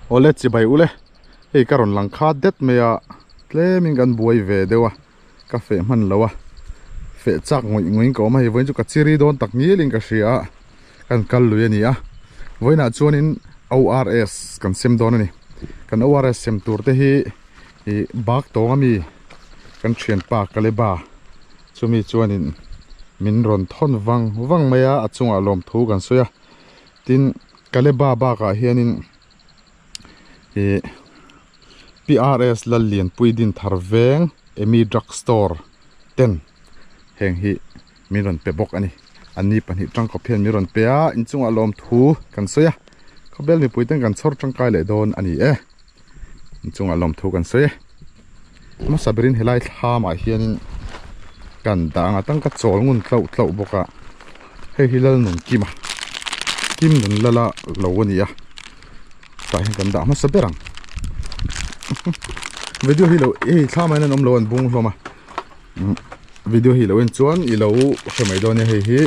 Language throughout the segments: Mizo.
Awle chibai ule hei ka rawn lang khat det mai a tlemin kan buai ve deuh a ka feh hman lo a feh chak ngawih ngawih in ka awm a hei vawiin chu ka chiri dawn tak ngial in ka hria a kan kal lui a ni a vawiinah chuanin ORS kan sem dawn a ni kan ORS sem tur te hi ih bak tawng ami kan thianpa Kaleba chumi chuanin min rawn thawn vang vang mai a a chungah lawmthu kan sawi a tin Kaleba bakah hianin ih PRS Lallianpui Dinthar veng Emi Drug Store ten heng hi min rawn pe bawk a ni anni pahnih tangkawp hian min rawn pe a inchungah lawmthu kan sawi a khawbel mipui ten kan chhawr tangkai leh dawn a ni e inchungah lawmthu kan sawi e hmasa berin helai thlamah hianin kan dah ang a tangka chawl ngun tlauh tlauh bawk a hei hi Lalnunkima Kim nun lala lo a ni a tah hian kan dah hmasa ber ang video hi lo hei thlamah hian an awm lo an bung hlawm a. Video hi lo en chuan i lo hre mai dawn nia hei hi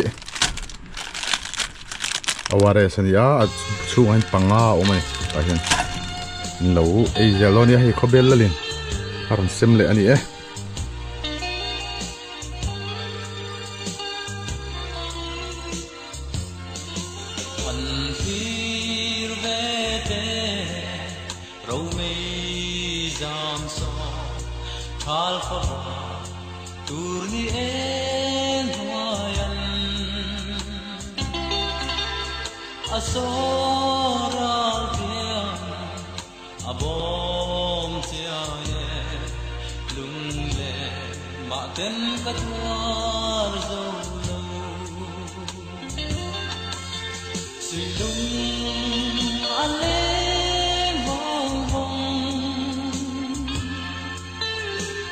ORS a ni a a chhungah hian panga a awm a ni tah hian an lo ei zel dawn nia hei khawbel lalin a rawn sem leh a ni e. Romei zam sawn thal fava tur ni eng hnuaian a saw ral piang a bawm chiai e lunglen mah ten ka tuar zo lo. Sui lung a leng vawng vawng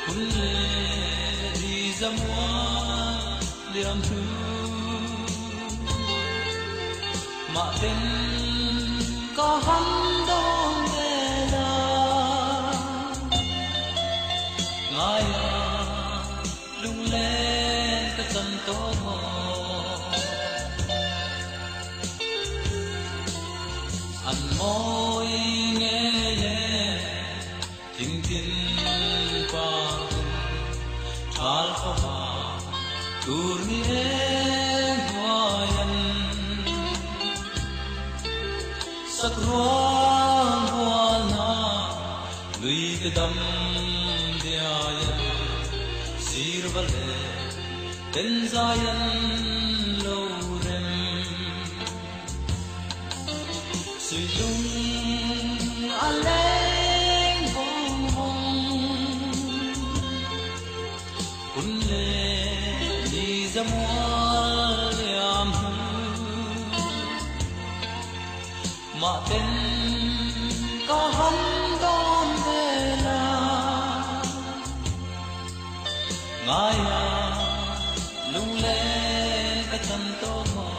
Hun leh di zamual liam thu Mah ten ka han dawn ve la Ngai a Lunglen ka cam tawn maw? An mawi ngei e thingtin par in ṭhal fava tur ni eng hnuai an sak ruang hual hna Nui te dam diai an sir va le ten zai an lo rem. Sui lung a leng vawng vawng hun le ni zamual liam hnu. Mah ten ka han dawn ve la ngai a lunglen ka chan tawh maw.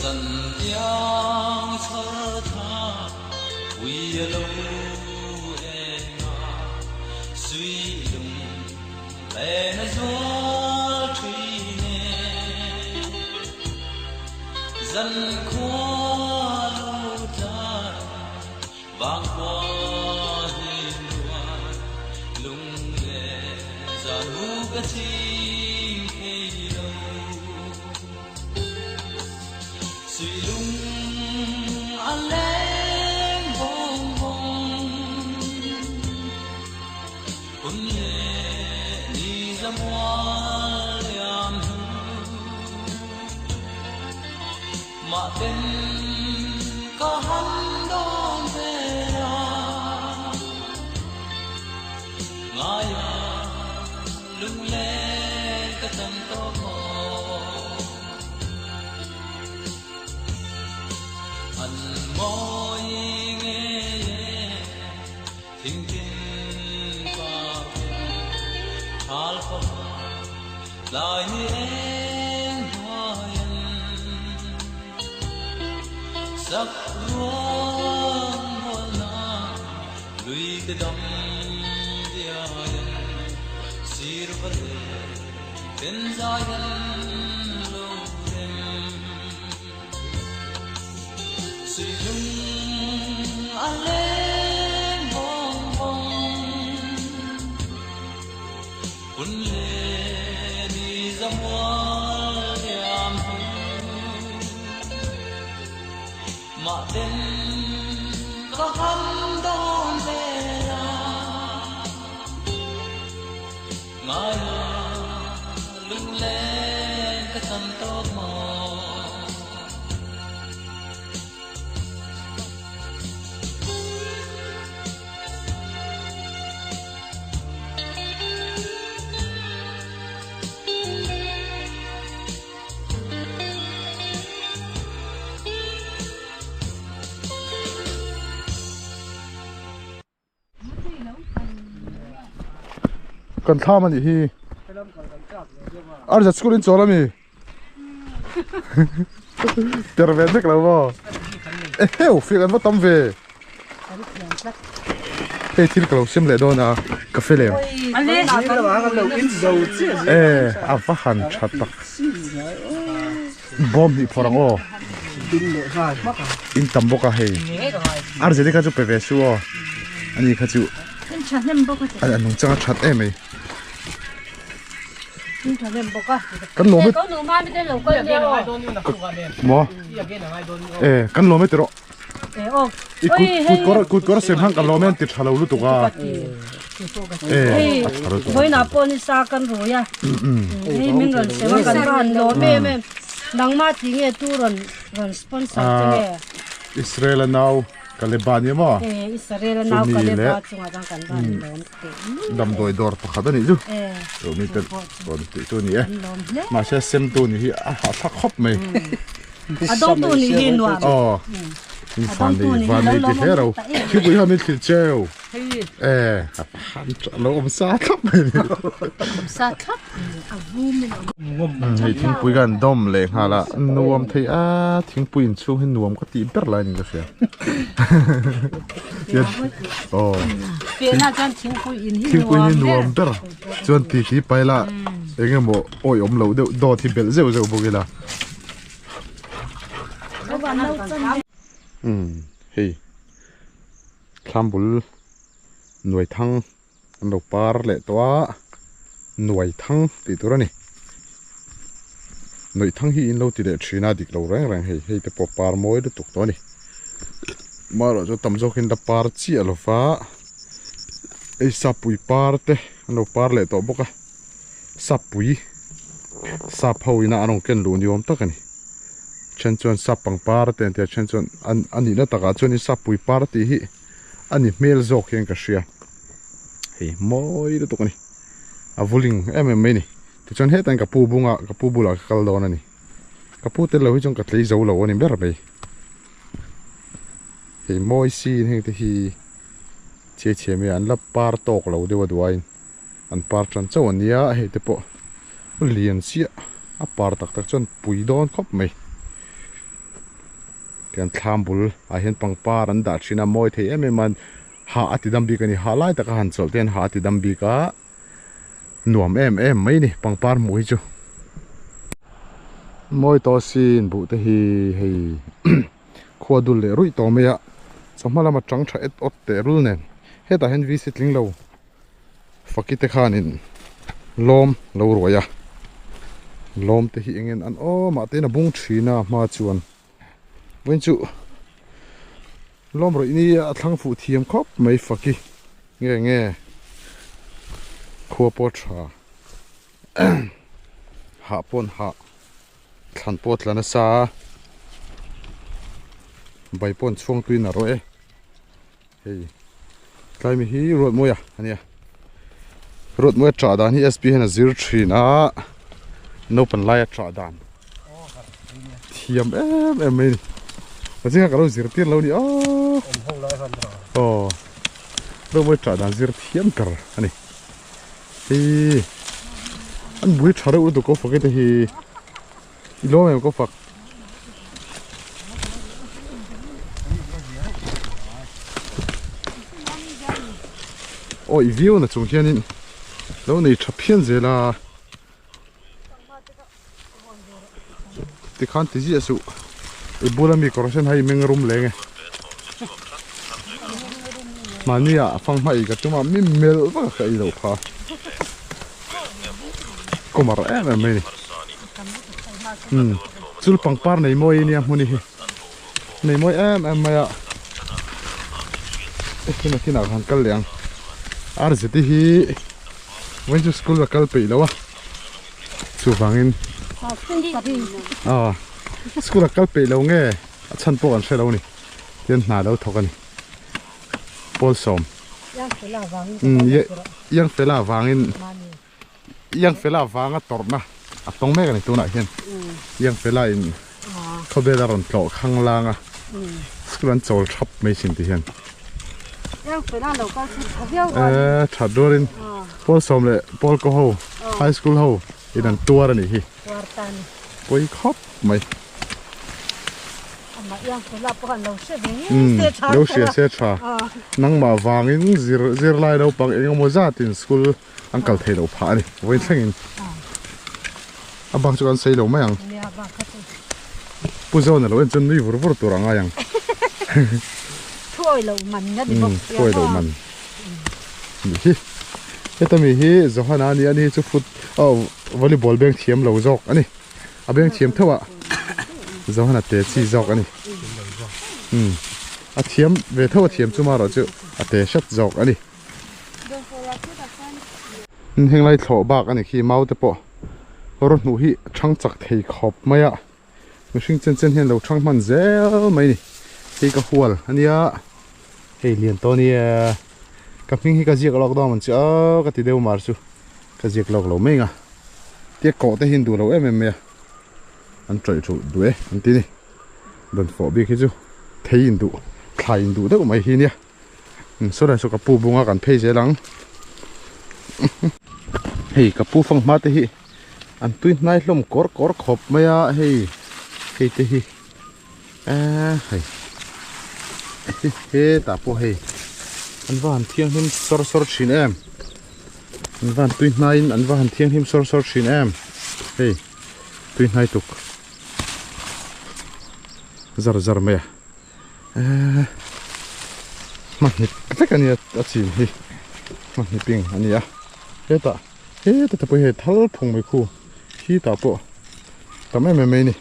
Zantiang chhar tha ui a lo eng a, sui lung len a zual thin e. Zan khua lo tlai vang khua hlim rual lunglen zan hu ka ching thei lo. Sui lung a leng vawng vawng hun le ni zamual liam hnu. Mah ten ka han dawn ve la ngai a lunglen ka chan tawh maw An mawi ngei e thingtin par ten thal fapa tlai ni eng hnuai an. Sak ruang mualna lui te dam diain sir va leh ten zai an lo rem. Sui lung a leng vawng vawng hun leh ni za mual liam hnu. Mah ten ka ham dawn vel a, ngaia lunglen ka cham tawp maw. Kan thlam anih hi Arza school in chawl ami ter ve nek lo maw eheu fiak an va tam ve. Hei thil ka lo siam leh dawn a cafe lem e a va han tha tak bawm hnih phawrh ang aw in tam bawk a hei Arzeli kha chu pe ve su aw ani kha chu a nung chang a that em mai kan lawm e maw e kan lawm e tiraw. I kut kut kawr kut kawr sem hang kan lawm hian ti tha lo lutuk a. Eh, a tha lutuk. Vawiinah pawh ni sa kan rui a. Hei min rawn sem a kan rawn lawm em em. Nangmah ti nge tu rawn rawn sponsor che nge? Israel a nau Kaleba nia maw? Eh, Israel a nau Kaleba chungah chuan kan rawn lawm teh. Damdawi dawr pakhat a nih chu. Eh. Chu mi te rawn tih chu a ni e. Mahse sem tu ni hi a hahthlak khawp mai. A dawngtu nih hi nuam. Aw. In van nei van nei ti hle ro. Thingpui hian min thlir cheu. Eh, lo awm sa thlap mai ni. Awm sa thlap a vum in awm. Hei thingpui kan dawm leh nghal a nuam thei a thingpui in chhung hi nuam ka tih ber lai ni ka hria. Aw. Pian ah chuan thingpui in hi nuam ber. Thingpui hi nuam ber. Chuan ti ti pai la engemaw awi awm loh deuh dawt hi belh zeuh zeuh bawk ila. Umm hei thlambul nuai thang an lo par leh tawh a nuai thang tih tur a ni nuih thang hi in lo ti leh thin a dik lo reng reng hei hei te pawh par mawi lutuk tawh a ni amaherawh chu tam zawk in la par chiah lo va hei sapui par te an lo par leh tawh bawk a. Sappui sap ho ina an rawn ken luh ni awm tak a ni. Then chuan sap pangpar te an ti a, then chuan an a nihna takah chuan in sappui par tih hi a ni hmel zawk hian ka hria. Hei mawi lutuk a ni. A vuling em em mai a ni. Tichuan hetah hian ka pu bunga ka pu bulah ka kal dawn a ni. Ka pu tel lo hi chuan ka tlei zo lo a ni ber mai. Hei mawi sin heng te hi chhe chhe mai a an la par tawk lo deuh a duaiin. An par tan chauh a nia hei te pawh lian chiah a par tak tak chuan pui dawn khawp mai tian thlam bul ah hian pangpar an dah thin a mawi thei em em a hah a ti dam bik a ni hah lai taka han chawlh te hian hah a ti dam bik a nuam em em mai a ni pangpar hmuh hi chu. Mawi tawh sin buh te hi hei khua dul leh ruih tawh mai a chawhma lama tang tha et awt teh rul nen hetah hian VC tling lo. Faki te khanin lawm lo ruai a, lawm te hi engin an awm ah te in a bung thin a hma chuan vawiin chu lawm rawih ni a thlang fuh thiam khawp mai faki nge nge khua pawh tha hah pawn hah thlan pawh tla nasa bai pawn chhuang tuin a rawh e. Hei tlai mi hi Ruatmawia a nia Ruatmawia tah dan hi SP hian a zir thin a naupang laia tah dan thiam em em mai a ni a zinga ka lo zir tir lo a ni aw aw Ruatmawia tah dan zir thiam ber a ni hei an bui tha reuh lutuk ko fak te hi i lawm em ko fak. Awih viau na chung hianin lo nei tha phian zel a. Tikhan ti ziah suh i bula mi kawr sen hai meng rum leng e. Mahni ah fanghma ei ka tum a mi melh vak a ka ei loh kha. Kawmar em em mai a ni. Umm chul pangpar nei mawi ania hmun hi nei mawi em em mai a hemi kinah khan kal leh ang RZT hi vawiin chu school a kal peih lo a chuvangin ah school a kal peih lo nge a chhan pawh kan hre lo a ni tian hna lo thawk a ni pawlsawm umm iang fela vangin. Iang Fela vanga tawrhna a tawng mek a ni tunah hian Iang Fela in khawvel a rawn tlawh khang lang a school an chawl thap mai thin ti hian Iang Fela lo kal chu tha viau rual in eh that rual in pawl sawm leh pawl kaw ho high school ho in an tuar a nih hi tuar ta a ni pawi khawp mai. Lo hria se tha nangmah vangin zir zirlai naupang eng emaw zatin school an kal theih loh phah a ni vawiin thlengin a bak chu kan sawi lo mai ang Pu Zawna lo en chuan nui vur vur tur a ngai ang Thuawi loh man a ni bawk sia Thuawi loh man ni hi heta mi hi Johana a ni a ni hi chu foot oh volleyball beng thiam lo zawk a ni. A beng thiam theuh a Johana te chi zawk a ni umm a thiam ve theuh a thiam chu marawh chu a te hret zawk a ni heng lai thlawh bak a ni khi mau te pawh rawh hnuh hi thang chak thei khawp mai a mihring chen chen hian lo thang hman zel mai a ni hei ka hual a nia hei lian tawh a nia ka hming hi ka ziak lawk dawn ang che aw ka ti deuh mar chu. Ka ziak lawk lo mai ang a, tia kawh te hi an duh lo em em mai a, an tawih thu duh e an ti ni. Dawn fawh bik hi chu thei in duh, thlai in duh deuh mai hi nia. Saw lai saw ka pu bunga kan phei zel ang. Hei ka pu fanghma te hi an tui hnai hlawm kawr kawr khawp mai a, hei hei te hi eee hei hetah pawh hei an va han thianghlim sawr sawr thin em. An va han tui hnaiin an va han thianghlim sawr sawr thin em hei tui hnai tuk zar zar mai a eee hmanhmit vek a nia a chin hi hmanhmit ping a ni a hetah heta te pawh hi hei thal phung mai khu khitah pawh tam em em mai a ni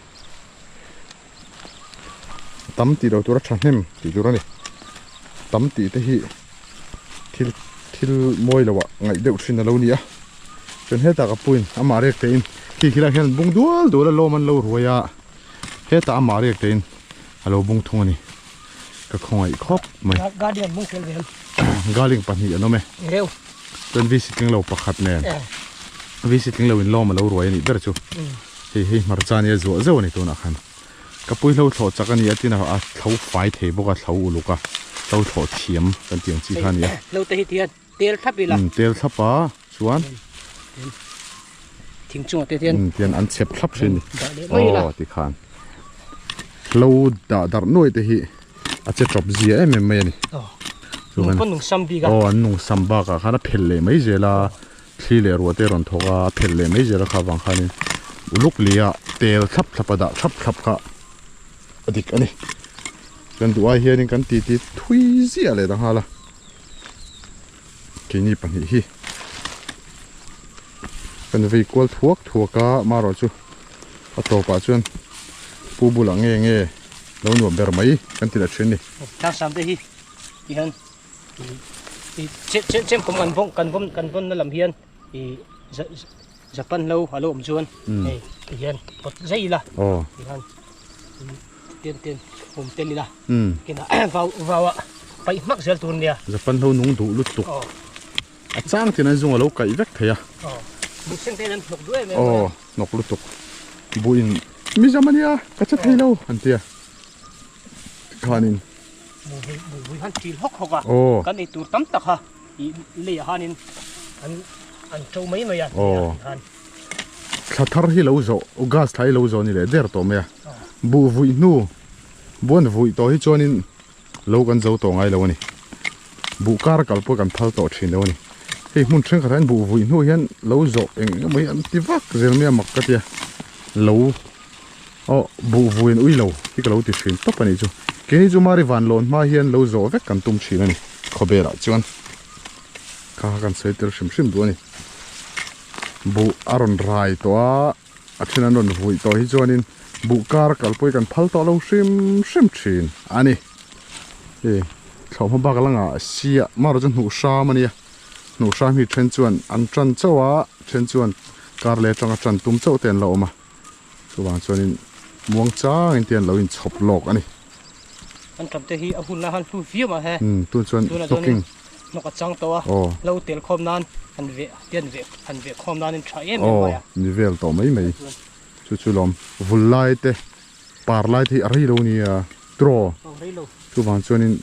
tam tih loh tura thahnem tih tur a ni tam tih te hi thil thil mawi loh ah ngaih deuh thin alo ni a chuan hetah ka puin amah riak te in khi khi lai hian an bung dual dual a lawm an lo ruai a hetah amah riak te in alo bung thung a ni ka khawngaih khawp mai garlic pahnih an awm e chuan vc tling lo pakhat nen vc tling lo in lawm alo ruai a nih ber chu. Hei hei hmarcha nia zuah zeuh a ni tunah khan ka pui hlo thlawh chak a ni a tin a thlo fai thei bawk a thlo uluk a hlo thlawh thiam kan tih ang chi kha a ni a. Hlo te hi tihian tel thlap ila. Umm tel thlap a chuan. Thing chungah te hian. Umm tian an chep thlap thin a ni. Dah leh mai ila. Aw tikhan hlo dah darh nuai te hi a che tawp zia em em mai a ni. Aw nung pawn nung sam bik a. Aw an nung sam bakah khan a phel leh mai zel a. Thli leh ruah te rawn thawk a, a phelh leh mai zel a kha vang khanin uluk lia tel thlap thlap a dah thlap thlap kha a dik a ni. Kan duh ai hianin kan titi thui ziah leh ta nghal a, keini pahnih hi kan vei kual thuak thuak a, marawh chu a tawpah chuan pu bulah nge nge lo nuam ber mai kan ti leh thin a ni. Tlangsam te hi tihian Chem kum kan vawng kan vawm kan vawn na lam hian i Japan lo a lo awm chuan hei ti hian pawt zai ila ti hian ten ten hum tel ila kinah vau vau a paih hmak zel tur nia Japan lo nung duh lutuk a chang tin an zung a lo kaih vek thei a buh seng te an hnawk duh em em aw hnawk lutuk buh in Mizam ania ka che thei lo an tia khanin Bui han ṭil hawk hawk a, kan ei tur tam tak kha i leiah hanin an an ṭo mai mai a tih khan. Thla thar hi lo zawh, August thla hi lo zawh ni leh der tawh mai a. Buh vuih hnu, buan vuih tawh hi chuanin lo kan zo tawh ngai lo a ni. Buh kar kal pawh kan phal tawh thin lo a ni. Hei hmun thenkhat ah hian buh vui hnu hian lo zawh eng eng emaw hi an ti vak zel mai a mak ka tia. Lo aw buh vui an ui lo hi ka lo ti thin tawp a nih chu. Keini chu Mari van lawn hma hian lo zawh vek kan tum thin a ni khawvel ah chuan kha kha kan sawi tel hrim hrim duh a ni. Buh a rawn rai tawh a a then an rawn vui tawh hi chuanin buh kar kal pawh hi kan phal tawh lo hrim hrim thin a ni. Hei thlawhhma bak langah sia marawh chu hnuh hram a nia hnuh hram hi then chuan an tan chauh a then chuan kar leh atanga tan tum chauh te an la awm a chuvang chuanin muang changin te an lo inchhawp lawk a ni. An tam te hi a hun la han hlu viau mah he. Umm tun chuan hnawking. Hnawk a chang tawh a lo tel khawm nan han veh te an veh han veh khawm nan in tha em em mai a. Aw ni vel tawh mai mai chu chu lawm vul lai te par lai te hi a rei lo nia tiraw chuvang chuanin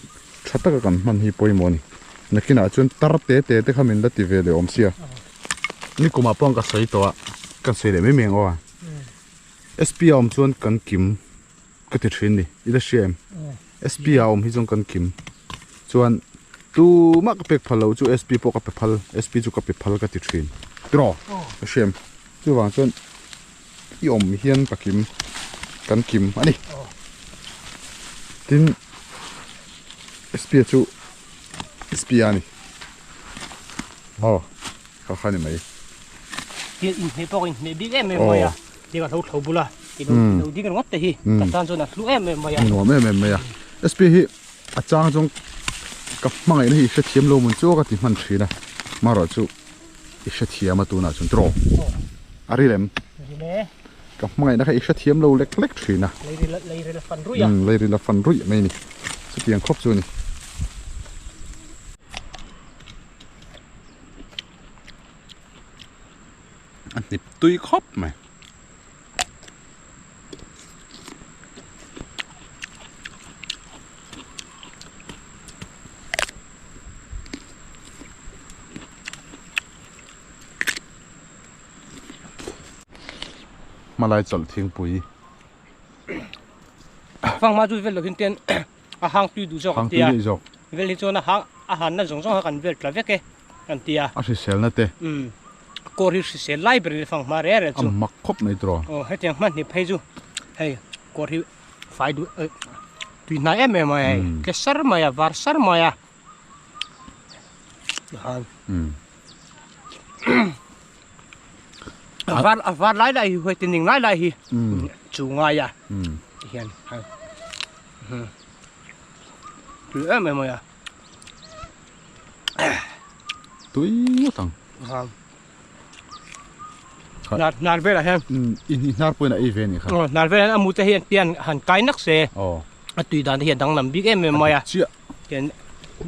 tha taka kan hman hi pawimawh a ni nakinah chuan tar te te te kha min la ti ve leh awm sia nikumah pawh ka sawi tawh a ka sawi leh mai mai ang aw a sp a awm chuan kan kim ka ti thin ni i la hria em sp a awm hi chuan kan kim chuan tumah ka pek phal loh chu sp pawh ka pe phal sp chu ka pe phal ka ti thin tiraw ka hria em chuvang chuan i awm hian ka kim kan kim a ni tin sp chu sp a ni aw kha kha ni mai tin inhmeh pawh inhmeh bik em em mai a tin a lo thlo bula i lo lo ding ringawt te hi ka tan chuan a hlu em em mai a nuam em em mai a sp hi a chang chuan ka hmangaihna hi i hrethiam lo mun chu ka ti hman thin a marawh chu i hrethiam a tunah chuan tiraw a ri lem ka hmangaihna kha i hrethiam lo lek lek thin a leiril a fan ruih a leiril a fan ruih mai a ni chutiang khawp chu a ni. A hnip tui khawp mai. Hmalai chawlh thingpui. Fang ma chu vel lovin ten a hang tui duh zawk an tia. Vel hi chuan a hang a hanna zawng zawng kha kan vel tla vek e an tia. A hriselna te. Umm kawr hi hrisel lai ber in fang hma reh reh chu. A mak khawp mai tiraw. Aw hetiang hman hnip phei chu hei kawr hi fai duh tui hnai em em mai a hei tle sar mai a var sar mai a. A var a var lai lai hi huai tining lai lai hi chu ngai a ti hian hei tui em em mai a tui ngawt ang nar nar velah hian in hnar pawhin a ei ve anih kha nar velah hian a mu te hian pian han kai nak se a tui dan te hi a danglam bik em em mai a chiah hian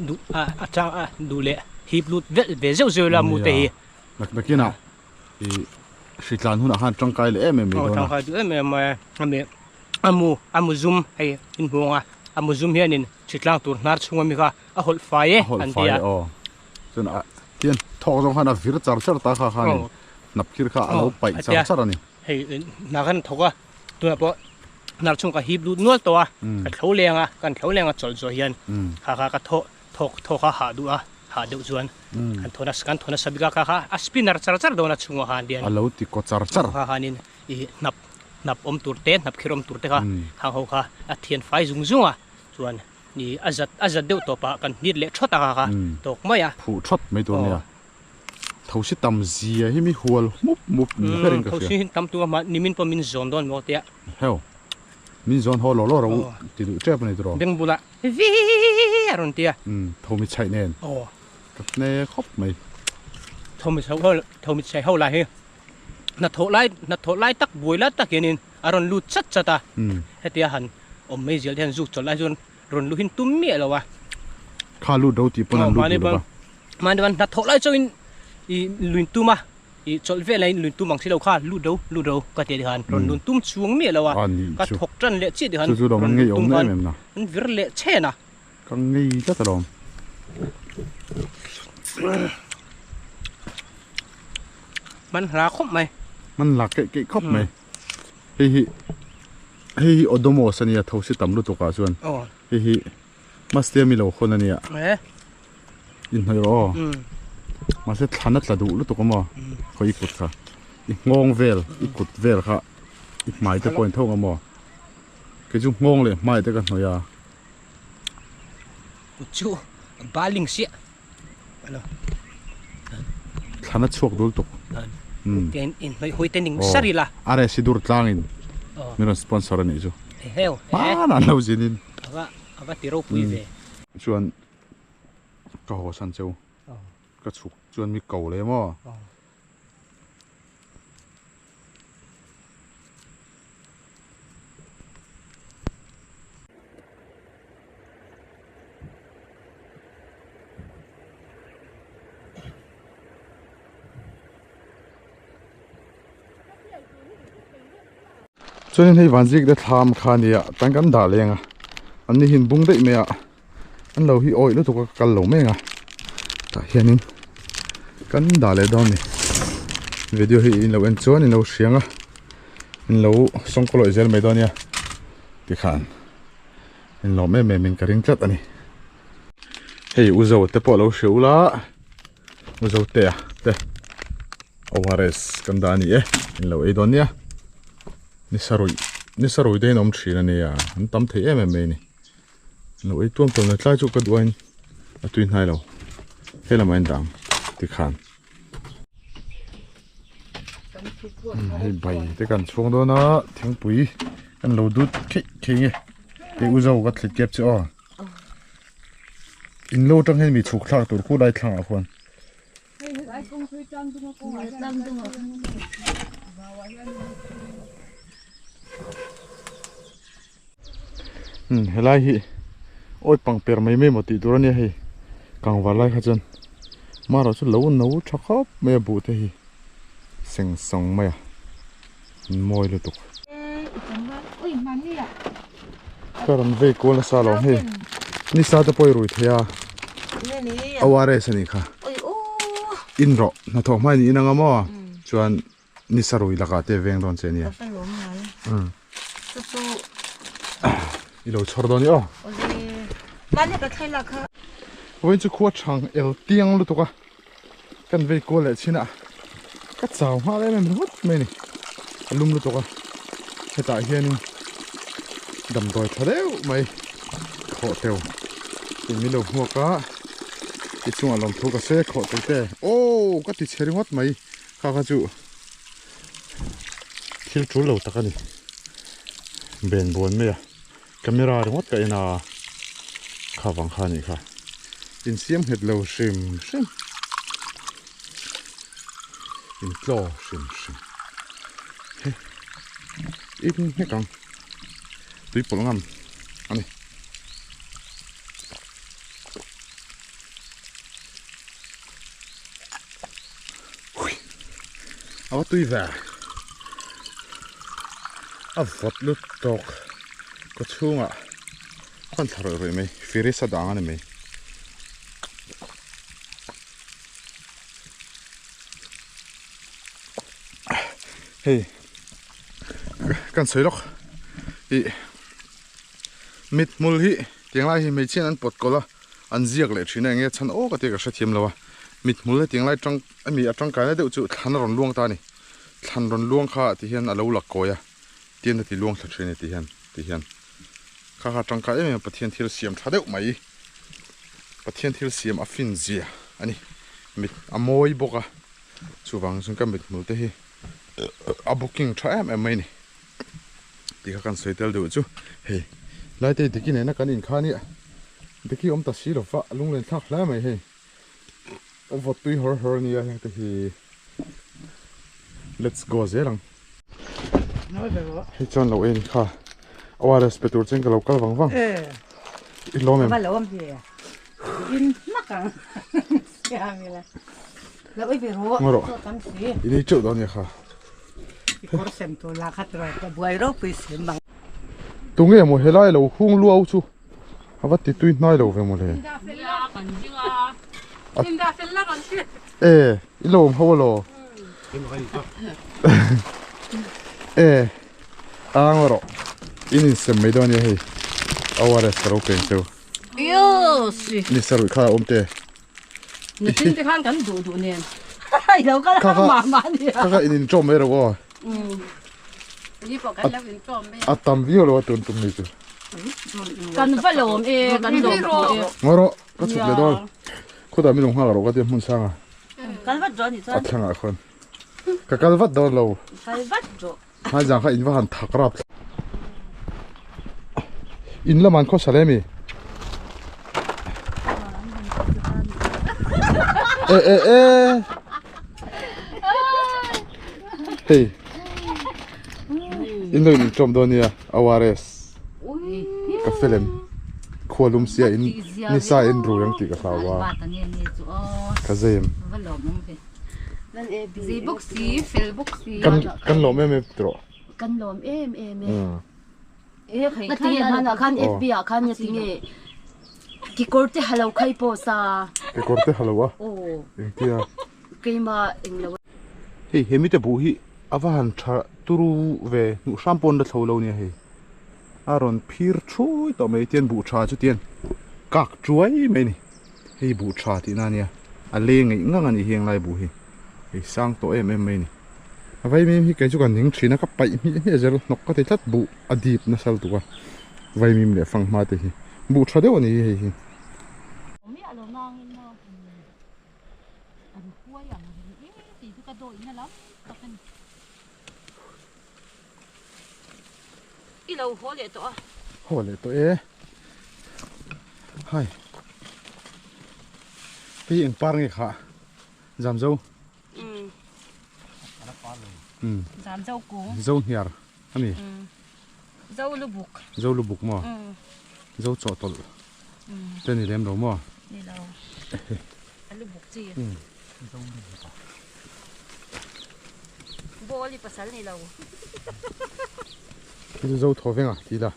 duh a a chang a duh leh hip lut velh ve zeuh zeuh la mu te hi nak nakinah i hritlan hunah khan tangkai leh em em mai dawn a tangkai duh em em mai a hemi a mu a mu zum hei inhmuang a a mu zum hianin hritlang tur hnar chhunga mi kha a hawlh fai e an ti a aw chuan a hian thawk zawng khan a vir char char ta kha khanin hnap khir kha a lo paih char char a ni hei hna khan thawk a tunah pawh hnar chhung ka hip lut nual tawh a ka thlo leng a kan thlo leng a chawlh zawh hian kha kha ka thawh thawk thawk a hah duh a hah deuh chuan kan thawn a kan thawn a sabik a kha kha a spinner char char dawn a chhungah khan hian a lo ti kaw char char kha khanin i hnap hnap awm tur te hnap khir awm tur te kha khang ho kha a thian fai zung zung a chuan i a zat a zat deuh tawpah kan hnit leh thawt a kha kha tawk mai a phuh thawt mai tur ania thosi tam zia hi mi hual mup mup ni berin ka hria thosi hi tam tura mah nimin pawh min zawn dawn maw tia heo min zawn haw lo lo ro ti duh tep ani tiraw beng bula vi a rawn tia thomi chhaih nen ka hne khawp mai thomi chhaih ho thomi chhaih ho lai hi hnathawh lai hnathawh lai tak buai lai tak hianin a rawn lut chat chat a hetia han awm mai zel te hian zuk chawlh lai chuan rawn luhin tum miah lo a kha lut ro tih pawn an lut duh lo va mahni pawn hnathawh lai chauhin i luin tum a i chawlh vel aiin luin tum ang si lo kha lut ro lut ro ka ti khan rawn lun tum chhung miah lo a ka thawk tan leh chiah ti khan rawn lun tum khan an vir leh chhen a ka ngei tlat alawm man hla khawp mai man hla keih keih khawp mai hei hi hei hi odomos ania thosi tam lutuk ah chuan hei hi mastea mi lo hawn ania Inhnawih rawh aw. Mahse thlan a tla duh lutuk a maw? Khawi i kut kha. I nghawng vel, i kut vel kha i hmai te pawh in tho ang a maw? Kei chu nghawng leh hmai te ka hnawih a. Kut chu baling siah. Thlan a chhuak dul tuk. Tiang in hnawih hawi te ning sar ila. RS dur tlangin min rawn sponsor a nih chu. Hmanah an lo zin in. Ava ti ropui ve. Chuan ka haw san cheu. Ka chhuk chuan mi ko leh maw. Chuanin hei vanzik te thlam kha nia tan kan dah leng a an ni hin bung daih mai a an lo hi awih lutuk a ka kal lo mek a tah hianin kan dah leh dawn a ni video hi in lo en chuan in lo hriang a in lo sawngkaw lawih zel mai dawn nia tikhan. In lawm em em in ka ring tlat a ni. Hei u zo te pawh lo hria ula u zo te a te ORS kan dah a ni e in lo ei dawn nia ni sarui ni sarui te in awm thin a nia an tam thei em em mai a ni in lo ei tuam tuam tlai chu ka duh a in a tui hnai lo helamah in dang tikhan. Hei bai te kan chhung dawn a thingpui kan lo dut kheih kheih nge hei u zo ka thlit kep che aw in lo tang hian mi chhuk thlak tur khu lai thlangah khuan. Helai hi awi pangper mai mai maw tih tur a nia hei kangvar lai kha chuan marawh chu lo no tha khawp mai a buh te hi seng sawng mai a an mawi lutuk. Ka rawn vei kual nasa alawm hei nisa te pawh i rui thei a ORS a nih kha in rawh hnathawh hma in in anga maw chuan. Ni sarui lakah te veng dawn che a nia. I lo chhawr dawn i aw. Vawiin chu khua thang el tiang lutuk a kan vei kual leh chin a ka chau nghal em em ringawt mai a ni a lum lutuk a hetah hianin damdawi tha deuh mai khawh teu tih min lo hmuak a i chungah lawmthu ka se khawh teu te aw ka ti chhe ringawt mai. Kha kha chu thil tul lo tak a ni ben buan mai a camera ringawt ka en a kha vang kha a nih kha insiam nghet lo hrim hrim intlaw hrim hrim he in hnek ang tui pawlh ngam a ni. A va tui ve a vawt lut tawk kaw chhungah khawn thla rawih rawih mai firi sa dang a ni mai. Hei kan sawi lawk ih mit hmul hi tiang lai hi hmeichhia an pawt kawlh a an ziak leh thin a enge chhan aw ka tia ka hrethiam lo a mit hmul hetiang lai tang ami a tangkaina deuh chu thlan a rawn luang ta a ni thlan rawn luang kha ti hian a lo la kawi a tian a ti luang thla thin a ni ti hian ti hian kha kha tangkai em em a Pathian thil siam tha deuh mai Pathian thil siam a fin zia a ni mit a mawi bawk a chuvang chuan ka mit hmul te hi a booking tha em em mai a ni. Tih kha kan sawi tel deuh chu hei lai te diki nena kan in kha nia diki awm ta si lova lunglen thlak hle mai hei vawt tui hawr hawr ania heng te hi let's go zel ang hei chuan lo en kha ORS pe tur chen ka lo kal vang vang i lawm em Ngarawh i nei teuh dawn nia kha. Tunge maw helai lo hung luau chu a va ti tui hnai lo ve maw le. E i lo awm ho alaw. E a ngarawh in insem mai dawn nia hei ORS ka lo peng cheu. Ni sarih kha a awm te. Nichin te khan kan duh duh nen. I lo kal a mah mah a nia. Kha kha in inṭawm mai rawh aw. Ni pawh kan lo inṭawm mai a. A tam viau lo a tun tum ni chu. Kan va lawm e, kan lawm tawh e. Ngaw rawh, ka chhuk leh dawn. Khutah min lo nghak rawh ka tia hmun sanga. Kal vat rawh a nih chuan. A thlangah khawn. Ka kal vat dawn lo. Kal vat rawh. Hmaizang kha in va han thak rap. In lamah an khawsa le mi? E e e. Hei. In lo in tawm dawn nia ORS. Ka felem. Khualum sia in nisa in ru ang tih ka hlau a. Ka zem. Zei bawk si, fel bawk si. Kan kan lawm em em tawh. Kan lawm em em e. Nga tinge hmanah khan FB ah khan nga tinge kekawr te ha lo khai post a. Kekawr te ha lo a. Engtia. Keima englo. Hei he mite buh hi a va han tha turu ve hnuh hram pawn la thlo lo nia hei. A rawn phir thui tawh mai tian buh tha chu tian kak chuai mai a ni. Hei buh tha tihna ania a leng ngeih ngang a nih hi englai buh hi hei sang tawh em em mai a ni a vaimim hi kei chu ka ning thin a ka paih hmiah hmiah zel hnawk ka ti tlat buh a dip nasa lutuk a vaimim leh fanghma te hi buh tha deuh a ni hi hei hi. I lo haw leh tawh a. Haw leh tawh e. Hai. Hei eng par nge kha? Zamzo. Um. Um. Zamzo kung. Zo hniar ani. Um. Zo lubuk. Zo lubuk maw? Um. Zo chawhtawlh. Um. Te ni lem lo maw? Ni lo. A lubuk chi. Um. Ball i pasal ni lo. Thil zo thaw veng a ti la.